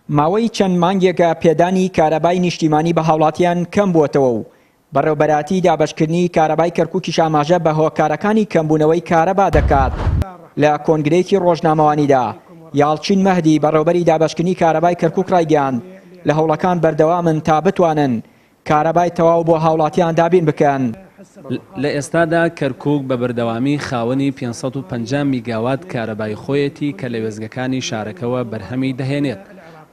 ماوەی چەند مانگێکە پێدانی کارەبای نیشتیمانی بە هاوڵاتیان کەمبووەتەوە و بەڕێوبەرایەتی دابەشکردنی کارەبای کەرکوکیش ئاماژە بە هۆکارەکانی کەمبوونەوەی کارەبا دەکات. لە کۆنگرەیەکی ڕۆژنامەوانیدا، یاڵچین مەهدی، بەڕێوبەری دابەشکردنی کارەبای کەرکوک ڕایگەیاند، لە هەوڵەکان بەردەوامن تا بتوانن کارەبای تەواو بۆ هاوڵاتیان دابین بکەن. لە ئێستادا کەرکوک بە بەردەوامی خاوەنی 550 میگاوات کارەبای خۆیەتی کە لە وێستگەکانی شارەکەوە بەرهەمی دەهێنێت،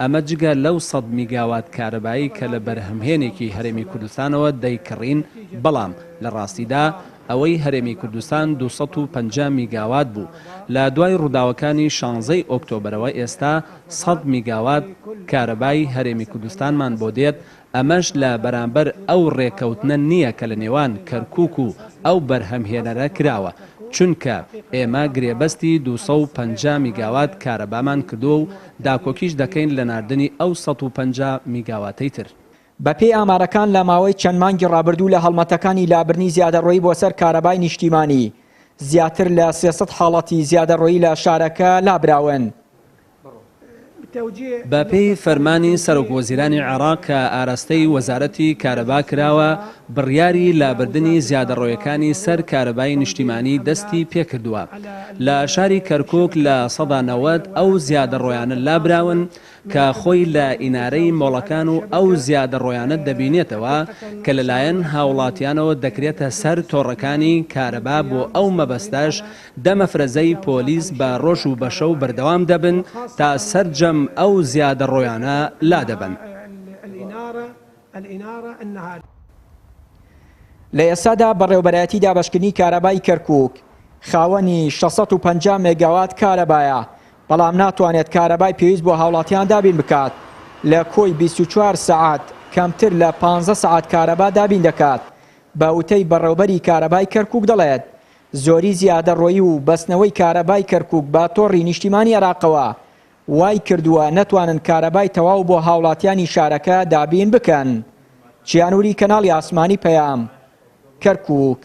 ئەمە جگە لەو سەد میگاوات کارەبایی کە لە بەرهەمهێنێکی هەرێمی کوردستانەوە دەیکڕین، بەڵام لە ڕاستیدا ئەوەی هەرێمی کوردستان 250 میگاوات بوو، لە دوای ڕووداوەکانی شانزەی ئۆکتۆبەرەوە ئێستا سەد میگاوات کارەبای هەرێمی کوردستانمان بۆ دێت، ئەمەش لە بەرامبەر ئەو رێکەوتنە نییە کە لە نێوان کەرکوک و ئەو بەرهەمهێنەرە کراوە، چونکە ئێمە گرێبەستی 250 میگاوات کارەبامان کردووە و داکۆکیش دەکەین لە ناردنی ئەو 150 میگاواتەی تر. بەپێی ئامارەکان لە ماوەی چەند مانگی ڕابردوو لە هەڵمەتەکانی لابردنی زیادەڕۆیی بۆ سەر کارەبای نیشتیمانی زیاتر لە 300 حاڵەتی زیادەڕۆیی لە شارەکە لابراون. بەپێی فەرمانی سەرۆکوەزیرانی عێراق کە ئاراستەی وەزارەتی کارەبا کراوە، بڕیاری لابردنی زیادەڕۆیەکانی سەر کارەبای نیشتیمانی دەستی پێکردووە. لە شاری کەرکوک 90% ئەو زیادەڕۆیانە لابراون کە خۆی لە ئینارەی مۆڵەکان و ئەو زیادەڕۆیانە دەبینێتەوە کە لەلایەن هاوڵاتیانەوە دەکرێتە سەر تۆڕەکانی کارەبا بۆ ئەو مەبەستەش دە مەفرەزەی پۆلیس بە ڕۆژ و بە شەو بەردەوام دەبن تا سەرجەم ئەو زیادەڕۆیانە لادەبەن. لە ئێستادا بەڕێوەبەرایەتی دابەشکردنی کارەبای کەرکوک خاوەنی 650 مێگاوات کارەبایە، بەڵام ناتوانێت کارەبای پێویست بۆ هاوڵاتیان دابین بکات، لە کۆی 24 سەعات کەمتر لە 15 سەعات کارەبا دابین دەکات، بە وتەی بەڕێوبەری کارەبای کەرکوک دەڵێت، زۆری زیادەڕۆیی و بەستنەوەی کارەبای کەرکوک بە تۆڕی نیشتیمانی عێراقەوە وای کردووە نەتوانن کارەبای تەواو بۆ هاوڵاتیانی شارەکە دابین بکەن. چیانوری کەناڵی ئاسمانی پەیام، کەرکوک.